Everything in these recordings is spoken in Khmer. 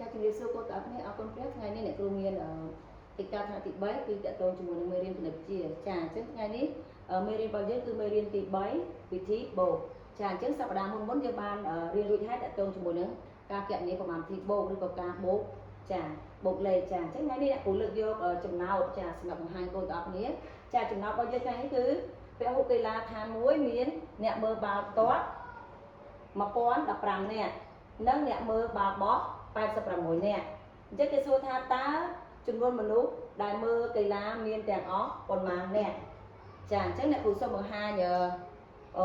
ចាជំរាបសួរកូនទាំងអស់គ្នាអរគុណព្រះថ្ងៃនេះអ្នកគ្រូមានកិច្ចការថ្នាក់ទី3គឺទាក់ទងជាមួយនឹងមេរៀនគណិតវិទ្យាចាអញ្ចឹងថ្ងៃនេះមេរៀនរបស់យើងគឺមេរៀនទី3វិធីបូកចាអញ្ចឹងសប្តាហ៍មុនមុនយើងបានរៀនរួចហើយទាក់ទងជាមួយនឹងការគណនាប្រមាណវិធីបូកឬក៏ការបូកចាបូកលេខចាអញ្ចឹងថ្ងៃនេះអ្នកគ្រូលើកយកចំណោទចាសម្រាប់បង្ហាញកូនទាំងអស់គ្នាចាចំណោទរបស់យើងថ្ងៃនេះគឺពហុកីឡាដ្ឋានមួយមានអ្នកមើលបាល់ទាត់1015នាក់និងអ្នកមើលបាល់បោះ86នាក់អញ្ចឹងគេសួរថាតើចំនួនមនុស្សដែលមើលកីឡាមានទាំងអស់ប៉ុន្មាននាក់ចាអញ្ចឹងអ្នកគ្រូសូមបង្ហាញ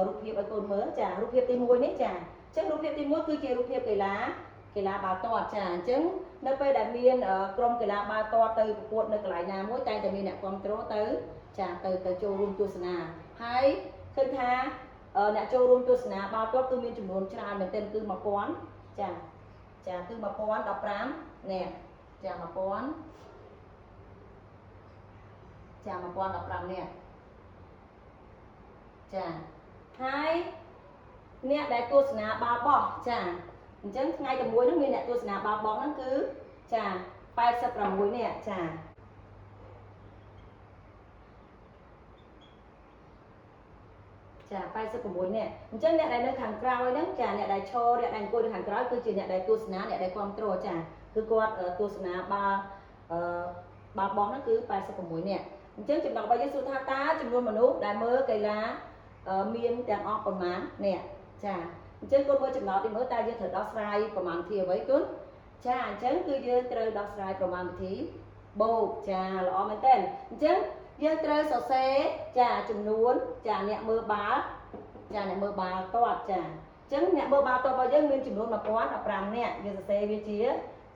រូបភាពឲ្យកូនមើលចារូបភាពទី1នេះចាអញ្ចឹងរូបភាពទី1គឺជារូបភាពកីឡាបាល់ទាត់ចាអញ្ចឹងនៅពេលដែលមានក្រុមកីឡាបាល់ទាត់ទៅប្រកួតនៅកន្លែងណាមួយតែងតែមានអ្នកគ្រប់គ្រងទៅចាទៅចូលរួមទស្សនាហើយឃើញថាអ្នកចូលរួមទស្សនាបាល់ទាត់គឺមានចំនួនច្រើនមែនទែនគឺ1000ចាចាគឺ1015នាក់ចា1000ចា1015នាក់ចាហើយអ្នកដែលទស្សនាបាល់បោះចាអញ្ចឹងថ្ងៃតែមួយនោះមានអ្នកទស្សនាបាល់បោះហ្នឹងគឺចា86នាក់ចាចា86នាក់អញ្ចឹងអ្នកដែលនៅខាងក្រោយហ្នឹងចាអ្នកដែលឈរអ្នកដែលអង្គុយនៅខាងក្រោយគឺជាអ្នកដែលទស្សនាអ្នកដែលគ្រប់គ្រងចាគឺគាត់ទស្សនាបាល់បាល់បោះហ្នឹងគឺ86នាក់អញ្ចឹងចំណុចរបស់យើងសួរថាតើចំនួនមនុស្សដែលមើលកីឡាមានទាំងអស់ប៉ុន្មាននាក់ចាអញ្ចឹងកូនមើលចំណុចនេះមើលតើយើងត្រូវដោះស្រាយប្រមាណវិធីអ្វីគុណចាអញ្ចឹងគឺយើងត្រូវដោះស្រាយប្រមាណវិធីបូកចាល្អមែនទែនអញ្ចឹងយើងត្រូវសរសេរចាចំនួនចាអ្នកមើលបាល់ចាអ្នកមើលបាល់ទាត់ចាអញ្ចឹងអ្នកមើលបាល់ទាត់របស់យើងមានចំនួន1015នាក់យើងសរសេរវាជា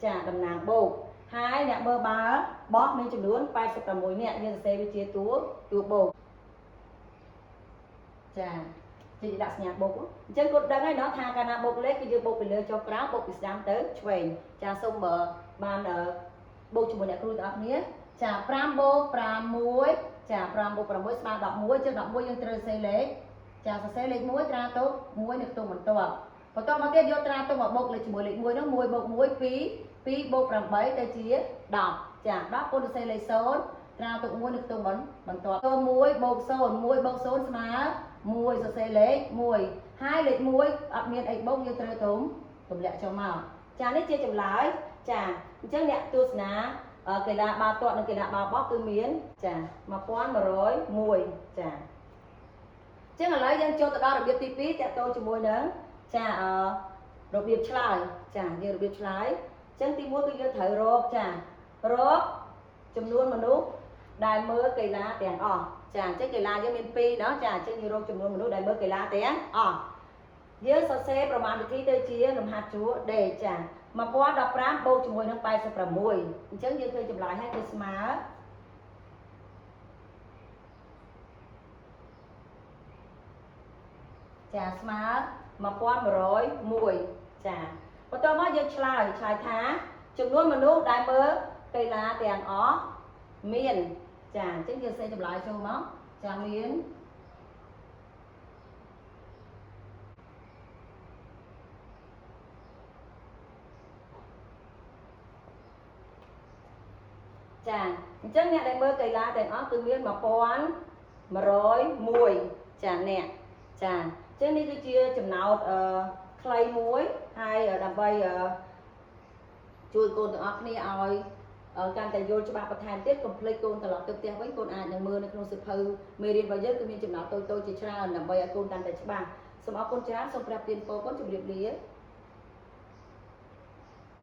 ចាតំណាងបូកហើយអ្នកមើលបាល់បោះមានចំនួន86នាក់យើងសរសេរវាជាតួបូកចាជាដាក់សញ្ញាបូកអញ្ចឹងគាត់ដឹងហើយណោះថាកាលណាបូកលេខគឺយើងបូកពីលើចុះក្រោមបូកពីស្ដាំទៅឆ្វេងចាសូមបានបូកជាមួយអ្នកគ្រូទាំងអស់គ្នាចា5បូក6ចា5បូក6ស្មើ11ចឹង11យើងត្រូវសរសេរលេខចាសរសេរលេខ1ត្រាទុក1នៅខ្ទង់បន្ទាប់បន្តមកទៀតយកត្រាទុកមកបូកលេខជាមួយលេខ1នោះ1បូក1 2 2បូក8ទៅជា10ចា10គុណសរសេរលេខ0ត្រាទុក1នៅខ្ទង់បន្ទាប់1បូក0 1បូក0ស្មើ1សរសេរលេខ1ហើយលេខ1អត់មានអីបូកយើងត្រូវទម្លាក់ចុះមកចានេះជាចម្លើយចាអញ្ចឹងអ្នកទស្សនាកីឡាបាល់ទាត់និងកីឡាបាល់បោះគឺមានចា1101ចាអញ្ចឹងឥឡូវយើងចូលទៅដល់របៀបទី2តាក់ទងជាមួយនឹងចារបៀបឆ្លើយចាយើងរបៀបឆ្លើយអញ្ចឹងទី1គឺយើងត្រូវរកចារកចំនួនមនុស្សដែលមើលកីឡាទាំងអស់ចាអញ្ចឹងកីឡាយើងមាន2ណោះចាអញ្ចឹងយើងរកចំនួនមនុស្សដែលមើលកីឡាទាំងអស់យើងសរសេរប្រមាណវិធីទៅជាលំហាត់ជួរដេកចា1015បូកជាមួយនឹង86អញ្ចឹងយើងឃើញចម្លើយហើយគឺស្មើចាស្មើ1101ចាបន្ទាប់មកយើងឆ្លើយថាចំនួនមនុស្សដែលមើលកីឡាទាំងអស់មានចាអញ្ចឹងយើងសេចម្លើយចូលមកចាមានចាអញ្ចឹងអ្នកដែលមើលកីឡាទាំងអស់គឺមាន1101ចាអ្នកចាអញ្ចឹងនេះគឺជាចំណោទខ្លីមួយហើយដើម្បីជួយកូនទាំងអស់គ្នាឲ្យកាន់តែយល់ច្បាស់បន្ថែមទៀតកុំភ្លេចកូនត្រឡប់ទៅផ្ទះវិញកូនអាចនឹងមើលនៅក្នុងសៀវភៅមេរៀនរបស់យើងគឺមានចំណោទតូចៗជាច្រើនដើម្បីឲ្យកូនកាន់តែច្បាស់សូមអរគុណច្រើនសូមព្រះទានពរកូនជម្រាបលា